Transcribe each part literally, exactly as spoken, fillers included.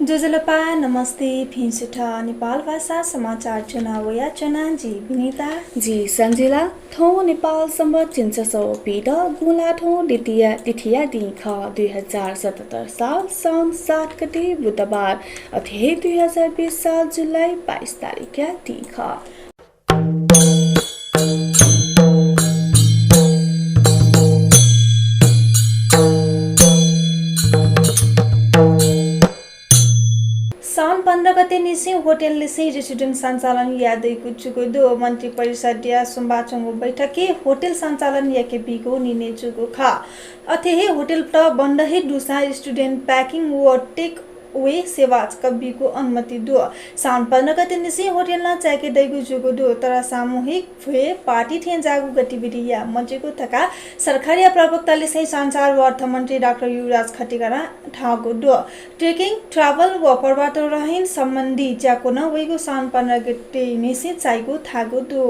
ज्वजलपा, नमस्ते, भिं सुथ, नेपाल भाषा समाचार ज्वना वयाच्वना जि विनिता। जि सञ्जिला। थौं नेपाल संवत् झिंछसः पीदँ गुंलाथ्व द्वितीया तिथिया दिं खः, दुई हजार सतहत्तर साल साउन सात गते बुधबार, अथे हे दुई हजार बीस साल जुलाई बाइस तारिखया दिं खः। साउन पन्ध्र गते निसें होटल लिसें रेस्टुरेन्ट सञ्चालन याये दइगु जूगु दु। मन्त्री परिषद्या सोमबार च्वंगु बैठकय् होटल सञ्चालन याके बीगु निर्णय जूगु खः। अथे हे होटलत बन्द हे दुसा रेस्टुरेन्ट packing व take away सेवा जक बीगु अनुमति दु। साउन पन्ध्र गते निसें होटल नं चायेके दइगु जूगु दु, तर सामूहिक भ्वय् पार्टी थें ज्याःगु गतिविधि याये मज्यूगु धकाः सरकारया प्रवक्ता लिसें सञ्चार व अर्थमन्त्री डाक्टर युवराज खतिवडां धाःगु दु। Trekking, travel व पर्वतारोहण सम्बन्धी ज्याकू नं वइगु साउन पन्ध्र गते निसें चाइगु धाःगु दु।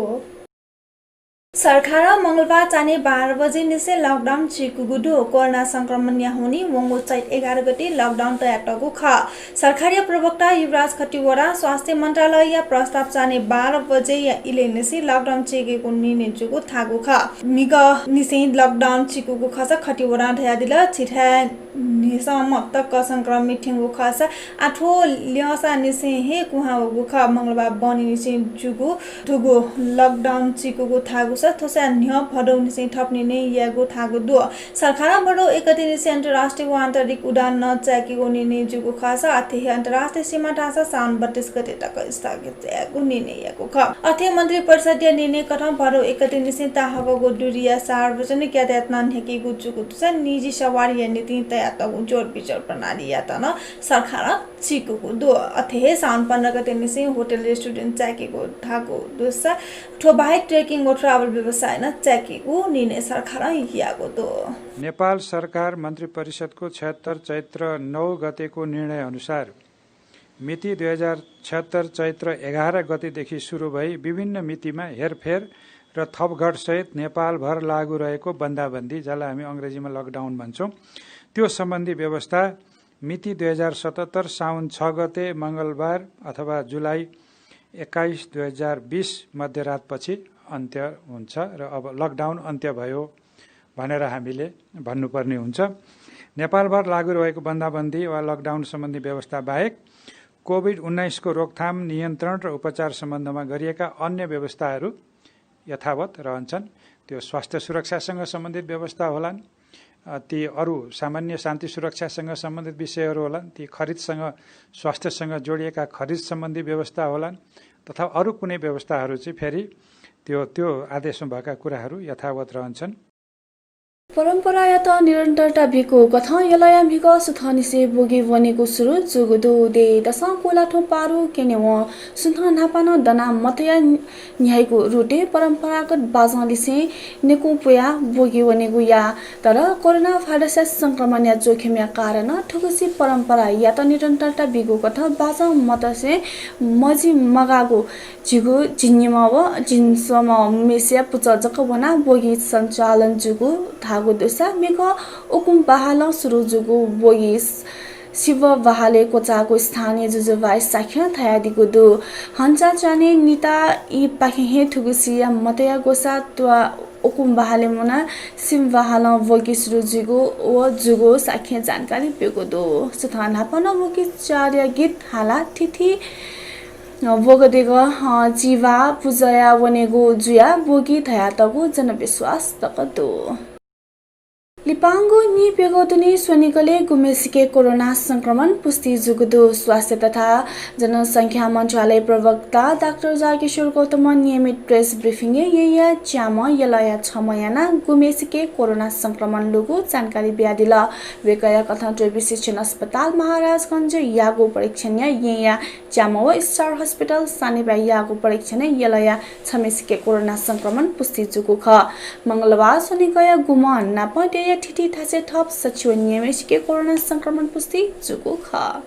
सरकारं मंगलबार चान्हय् बाह्र बजे निसें लकडाउन चीकूगु दु। कोरोना संक्रमणया हुनिं वंगु चैत एघार गते लकडाउन तयातःगु खः। सरकारया प्रवक्ता युवराज खतिवडां स्वास्थ्य मन्त्रालयया प्रस्ताव चान्हय् बाह्र बजेया इलय् निसें लकडाउन चीकेगु निर्णय जूगु धाःगु खः। म्हिगः निसें लकडाउन चीकूगु खःसा खतिवडां धयादिल, झिथाय् न्हय्‌सम्म तक संक्रमित थ्यंगु खःसा आः थ्व ल्यंसांनिसें हे कुहां वःगु खः। मंगलबार बहनी निसें जूगु दुगु लकडाउन चीकूगु धाःगु स थ्वस्वयाः न्ह्यः भदौनिसें थप निर्णय यायेगु धाःगु दु। सरकारं भदौ एक गते निसें अन्तर्राष्ट्रिय व आन्तरिक उडान नं चायेकेगु निर्णय जूगु खःसा अथे हे अन्तर्राष्ट्रिय सीमा धाःसा साउन बत्तीस गते तक स्थगित यायेगु निर्णय याःगु खः। अथे मन्त्री परिषद्या निर्णय कथं भदौ एक गते निसें ताहाकःगु दूरीया सार्वजनिक यातायात नं न्ह्याकेगु जूगु दुसा निजी सवारीया निंतिं तयातःगु जोर बिजोर प्रणालीयात नं सरकारं चीकूगु दु। अथे हे साउन पन्ध्र गते निसें होटल रेस्टुरेन्ट चायेकेगु धाःगु दुसा थ्व बाहेक trekking व travel व्यवसाय नं चायेकेगु निर्णय सरकारं याःगु दु। नेपाल सरकार मन्त्री परिषद्को छयहत्तर चैत्र नौ गतेको निर्णय अनुसार मिति दुई हजार छयहत्तर चैत्र एघार गतेदेखि सुरु भई विभिन्न मितिमा हेरफेर र थपघटसहित नेपालभर लागू रहेको बन्दाबन्दी, जसलाई हामी अङ्ग्रेजीमा लकडाउन भन्छौँ, त्यो सम्बन्धी व्यवस्था मिति दुई हजार सतहत्तर साउन छ गते मंगलबार अथवा जुलाई एक्काइस, दुई हजार बिस मध्यरातपछि अन्त्य हुन्छ र अब लकडाउन अन्त्य भयो भनेर हामीले भन्नुपर्ने हुन्छ। नेपालभर लागू रहेको बन्दाबन्दी वा लकडाउन सम्बन्धी व्यवस्था बाहेक कोभिड उन्नाइसको रोकथाम, नियन्त्रण र उपचार सम्बन्धमा गरिएका अन्य व्यवस्थाहरू यथावत रहन्छन्। त्यो स्वास्थ्य सुरक्षासँग सम्बन्धित व्यवस्था होलान्, अ, ती अरू सामान्य शान्ति सुरक्षासँग सम्बन्धित विषयहरू होलान्, ती खरिदसँग, स्वास्थ्यसँग जोडिएका खरिद सम्बन्धी व्यवस्था होलान् तथा अरू कुनै व्यवस्थाहरू चाहिँ फेरि त्यो, त्यो आदेशमा भएका कुराहरू यथावत रहन्छन्। परम्परायात निरन्तरता बीगु कथं यलया म्हिगः सुथंनिसें ब्वगि वनेगु सुरु जूगु दु। देय् दसं कोलाथ्व पारु क्यनेवं सुथं न्हापां नं दना मतया न्ह्याइगु रुटय् परम्परागत बाजंलिसें नेकू पुयाः ब्वगि वनेगु याः। तर कोरोना भाइरसया संक्रमणया जोखिमया कारणं थुगुसी परम्परायात निरन्तरता बीगु कथं बाजं मतसे मजि मगाःगु झिगू झिंनिम्ह व झिंस्वम्ह मेसिया पुचः जक वनाः ब्वगि सञ्चालन जूगु धाःगु दुसा म्हिगः उकुं बहालं सुरु जूगु ब्वगि सिबहालय् क्वचाःगु स्थानीय जुजुभाइ शाक्यं धयादीगु दु। हन्चा चान्हय् निता ई पाखें हे थुगुसिया मतया ग्वसाः त्वाः उकुं बहालय् मुनाः सिबहालं ब्वगि सुरु जुइगु व जूगु शाक्यं जानकारी ब्यूगु दु। सुथं न्हापां नं ब्वगि चाडया गीत हालाः थीथी ब्वगदेगः, अ, चिभाः पुज्वया वनेगु जुयाः ब्वगि धयातःगु जनविश्वास तक दु। लिपांगु नीप्यघौ दुने स्वनिगलय् गुम्हेसिके कोरोना संक्रमण पुष्टि जूगु दु। स्वास्थ्य तथा जनसंख्या मन्त्रालय प्रवक्ता डाक्टर जागेश्वर गौतमं नियमित प्रेस ब्रिफिङय् येँया च्याम्ह यलया छम्ह यानाः गुम्हेसिके कोरोना संक्रमण लूगु जानकारी बियादिल। वय्कःया कथं त्रिवि शिक्षण अस्पताल महाराजगंज याःगु परीक्षणय् येँया च्याम्ह व स्टार हस्पिटल सानेपाय् याःगु परीक्षणय् यलया छम्हेसिके कोरोना संक्रमण पुष्टि जूगु खः। मंगलबार स्वनिगःया गुम्ह नापं देय्‌या थीथी थासय् थप सछि व न्याम्हेसिके कोरोना संक्रमण पुष्टि जूगु खः।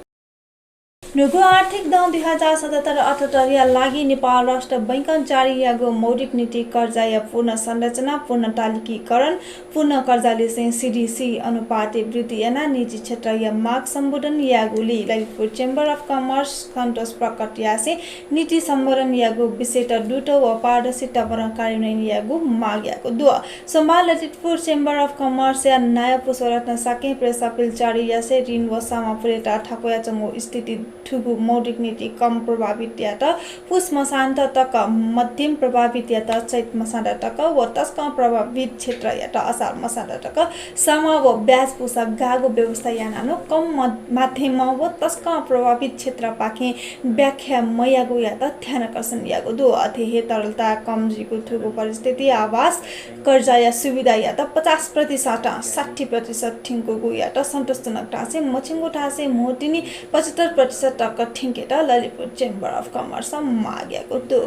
न्हूगु आर्थिक दँ दुई हजार सतहत्तर अठहत्तरया लागि नेपाल राष्ट्र बैंकं जारी याःगु मौद्रिक नीति कर्जाया पुनर्संरचना, पुनर्तालिकीकरण, पुनर्कर्जालिसें सिडिसी अनुपातय् वृद्धि यानाः निजी क्षेत्रया माग सम्बोधन याःगुलिइ ललितपुर Chamber of Commerce सन्तोष प्रकट यासें नीति सम्बोधन याःगु विषयत द्रुत व पारदर्शी तवरं कार्यान्वयन यायेगु माग याःगु दु। सोमबार ललितपुर Chamber of Commerce या नायः पुष्परत्न शाक्यं press appeal जारी यासें ऋण व सामा पुलेता थाकुयाच्वंगु स्थिति थुगु मौद्रिक नीति कम प्रभावितयात पुस मसान्त तक, मध्यम प्रभावितयात चैत मसान्त तक व तसकं प्रभावित क्षेत्रयात असार मसान्त तक सामा व ब्याज पुसा गाःगु व्यवस्था यानाः नं कम म-, माध्यम व तसकं प्रभावित क्षेत्रपाखें व्याख्या मयाःगुयात ध्यानाकर्षण याःगु दु। अथे हे तरलता कम जुइगु थुगु परिस्थिति आवास कर्जाया सुविधायात पचास प्रतिशत साठी प्रतिशत थ्यंकूगुयात सन्तोषजनक धासें मछिंगु धासें म्होतिनि पचहत्तर प्रतिशत तक थ्यंकेत ललितपुर Chamber of Commerce माग याःगु दु।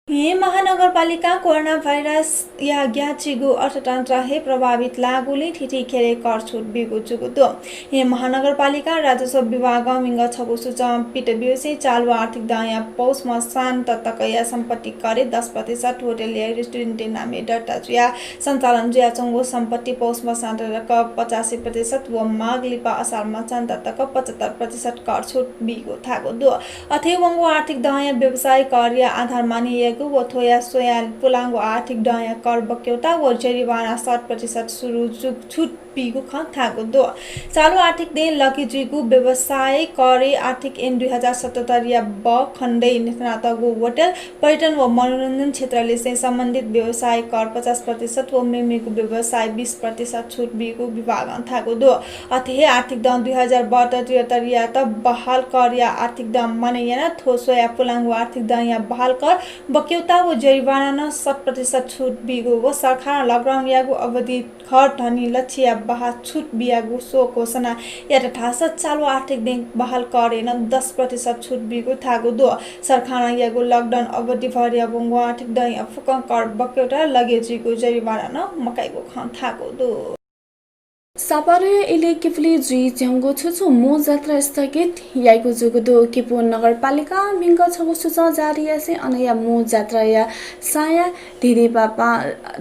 येँ महानगरपालिकां कोरोना भाइरसया ग्याःचिगु अर्थतन्त्र हे प्रभावित लाःगुलिं थीथी ख्यलय् कर छुट बीगु जूगु दु। येँ महानगरपालिका राजस्व विभागं म्हिगः छगू सूचं पित ब्यूसें चालु आर्थिक दँया पौष मसान्त तकया सम्पत्ति करय् दस प्रतिशत, होटल या रेस्टुरेन्ट नामय् दर्ता जुयाः सञ्चालन जुयाच्वंगु सम्पत्ति पौष मसान्त तक पचासी प्रतिशत व माघ लिपा असार मसान्त तक पचहत्तर प्रतिशत कर छुट बीगु धाःगु दु। अथे वंगु आर्थिक दँया व्यवसाय करया आधार माने यायेगु व थ्वया स्वयाः पुलांगु आर्थिक दँया कर बक्यौता व जरिवाना शत प्रतिशत सुरु जु-, छुट बीगु खँ धाःगु दु। चालु आर्थिक दँय् लगे जुइगु व्यवसाय करय् आर्थिक ऐन दुई हजार सतहत्तरया ब खण्डय् न्ह्यथनातःगु होटल, पर्यटन व मनोरञ्जन क्षेत्रलिसें सम्बन्धित व्यवसाय कर पचास प्रतिशत व मेमेगु व्यवसाय बीस प्रतिशत छुट बीगु विभागं धाःगु दु। अथे हे आर्थिक दँ दुई हजार बहत्तर त्रिहत्तरयात बहाल करया आर्थिक दँ माने यानाः थ्व स्वयाः पुलांगु आर्थिक दँया बहाल कर, बक्यौता व जरिवाना नं शत प्रतिशत छुट बीगु व सरकारं lockdown याःगु अवधि घर धनी लच्छिया बहाल छुट बियागु स्व घोषणा यात धाःसा चालु आर्थिक दँय् बहाल करय् नं दस प्रतिशत छुट बीगु धाःगु दु। सरकारं याःगु lockdown अवधिभरया वंगु आर्थिक दँया फुक्कं कर बक्यौता लगे जुइगु जरिवाना नं मकाइगु खँ धाःगु दु। सापारुया इलय् किपुली जुइ च्वंगु छु छु मू जात्रा स्थगित याइगु जूगु दु। किपू नगरपालिकां म्हिगः छगू सूचं जारी यासें अनया मू जात्राया साँया धिधिपापा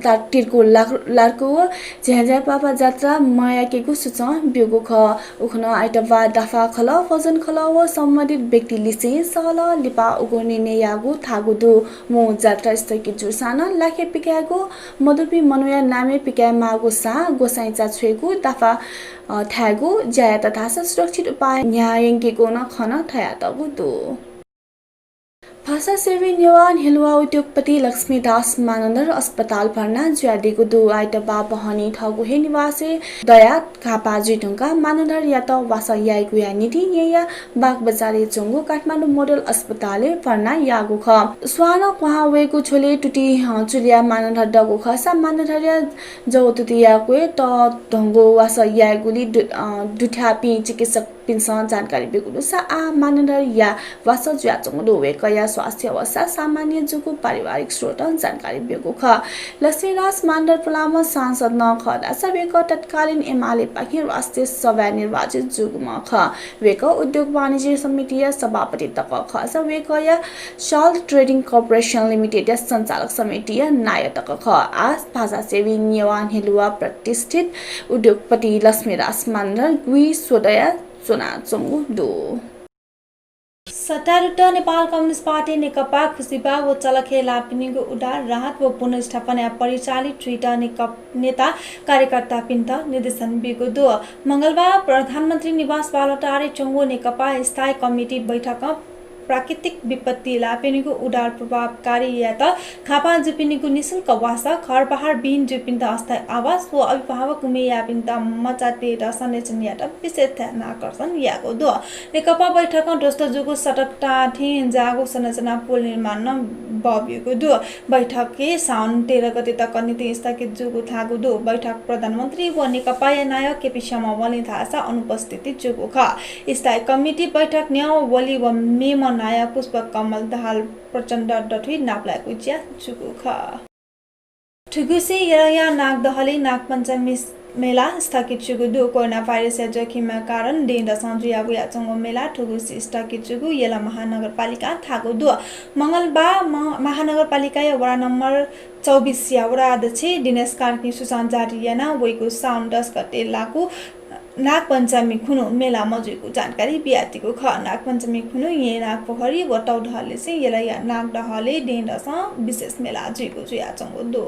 ता तिर्कु लाक-, लार्कु व झ्याझ्यापापा जात्रा मयाकेगु सूचं ब्यूगु खः। उखुन्हु आइतबाः दाफा खलः, भजन खलः व सम्बन्धित व्यक्तिलिसें सहलह लिपा उगु निर्णय याःगु धाःगु दु। मू जात्रा स्थगित जूसां नं लाखे पिकायेगु, मदुपिं मनूया नामय् पिकाये माःगु साँ, गोसाइँचा छ्वयेगु, दाफा, अ, थायेगु ज्यायात धाःसा सुरक्षित उपाय न्ह्यायंकेगु नं खँ नं धयातःगु दु। भाषासेवी नेवाः न्ह्यलुवा उद्योगपति लक्ष्मीदास मानन्धर अस्पताल भर्ना जुयादीगु दु। आइतबाः बहनी थःगु हे निवासय् दयाः घाःपाः जुइधुंकाः मानन्धरयात वासः याइगुया निंतिं येँया बागबजारय् च्वंगु काठमाडौँ मोडल अस्पतालय् भर्ना याःगु खः। स्वानं क्वहां वयेगु झ्वलय् तुति, अ, चुलिया मानन्धर दःगु खःसा मानन्धरया जव तुतिया क्वय् तःधंगु वासः याइगुलिइ दु-, अ, दुथ्याःपिं चिकित्सक पिन्सं जानकारी ब्यूगु दुसा आः मानन्धरया वासः जुयाच्वंगु दु। वय्कःया स्वास्थ्य अवस्था सामान्य जूगु पारिवारिक स्रोतं जानकारी ब्यूगु खः। लक्ष्मीदास मानन्धर पुलांम्ह सांसद नं खः धाःसा वय्कः तत्कालीन एमालेपाखें राष्ट्रिय सभाय् निर्वाचित जूम्ह खः। वय्कः उद्योग वाणिज्य समितिया सभापति तक खःसा वय्कःया Salt Trading Corporation Limited या सञ्चालक समितिया नायः तक खः। आः भाषासेवी नेवाः न्ह्यलुवा प्रतिष्ठित उद्योगपति लक्ष्मीदास मानन्धर गुइस्वदँया च्वनाच्वंगु दु। सत्तारूढ नेपाल कम्युनिस्ट पार्टी नेकपा खुसिबाः व चलखे लाःपिनिगु उद्धार, राहत व पुनर्स्थापनाय् परिचालित जुइत नेकप-, नेता कार्यकर्तापिन्त निर्देशन ब्यूगु दु। मंगलबाः प्रधानमन्त्री निवास बालुवाटारय् च्वंगु नेकपा स्थायी कमिटी बैठकं प्राकृतिक विपत्ति लाःपिनिगु उद्धार प्रभावकारी यायेत घाःपाः जूपिनिगु निशुल्क वासः, घरबार विहीन जूपिन्त अस्थायी आवास व अभिभावक उमेयाःपिन्त मचातय्त संरक्षण यायेत विशेष ध्यानाकर्षण याःगु दु। नेकपा बैठकं ध्वस्त जूगु सडक ताथें जाःगु संरचना पुल निर्माणं बः ब्यूगु दु। बैठक साउन तेह्र गते तक निंतिं स्थगित जूगु धाःगु दु। बैठक प्रधानमन्त्री व नेकपाया नायः केपी शर्मा ओलीं धाःसा अनुपस्थिति जूगु खः। स्थायी कमिटी बैठक न्ह्यः ओली व मेम्ह नायः पुष्पकमल दाहाल प्रचण्ड दथुइ नापलायेगु ज्या जूगु खः। थुगुसी यलया नागदहलय् नागपञ्चमी मेला स्थगित जूगु दु। कोरोना भाइरसया जोखिमया कारण दँय्‌दसं जुया वयाच्वंगु मेला थुगुसी स्थगित जूगु यल महानगरपालिकां धाःगु दु। मंगलबार म-, महानगरपालिकाया वडा नम्बर चौबिसया वडा अध्यक्ष दिनेश कार्कीं सूचना जारी यानाः वइगु साउन दस गते लाःगु नागपञ्चमी खुन्हु मेला मजुइगु जानकारी बियादीगु खः। नागपञ्चमी खुन्हु येँ नागपोखरी व तौदहलिसें यलया नागदहलय् दँय्‌दसं विशेष मेला जुइगु जुयाच्वंगु दु।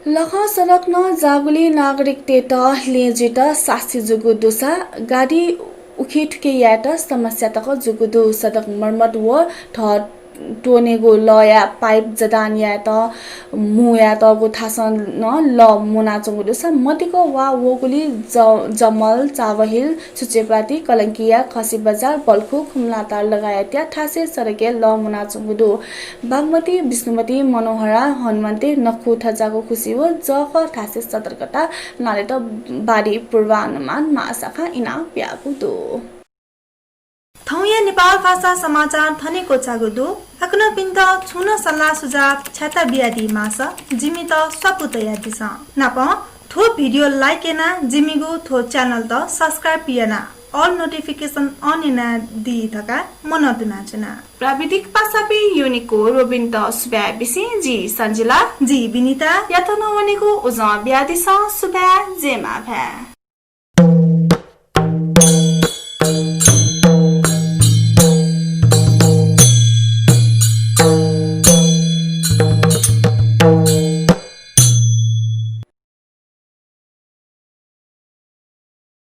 लखं सडक नं जाःगुलिं नागरिकतय्‌त लँय् जुइत सास्ती जूगु दुसा गाडी उखेथुखे यायेत समस्या तक जूगु दु। सडक मर्मत व धः त्वनेगु लःया पाइप जडान यायेत म्हुयातःगु थासं नं लः मुनाच्वंगु दुसा मदिक्क वा वःगुलिं ज-, जमल, चाबहिल, छुचेपाटी, कलंकिया, खसी बजार, बल्खु, खुमलाटार लगायतया थासय् सडकय् लः मुनाच्वंगु दु। बागमती, विष्णुमती, मनोहरा, हनुमन्ते, नखु थज्याःगु खुसी व जःखः थासय् सतर्कता नालेत बाढी पूर्वानुमान महाशाखां इनाप याःगु दु। थौंया नेपाल भाषा समाचार थन हे क्वचाःगु दु। छिकपिन्त छुं नं सल्लाह सुझाव छ्याता बियादी माःसा जिमित स्वापू तयादिसँ। नापं थ्व भिडियो like यानाः जिमिगु थ्व च्यानलत subscribe यानाः all notification on यानादी धकाः मनंतुनाच्वना। प्राविधिक पासापिं योनिको रोबिनत सुभाय् बिसें जि सञ्जिला। जि बिनिता। यात नं वनेगु उजं बियादिसँ। सुभाय्, जय मांभाय्।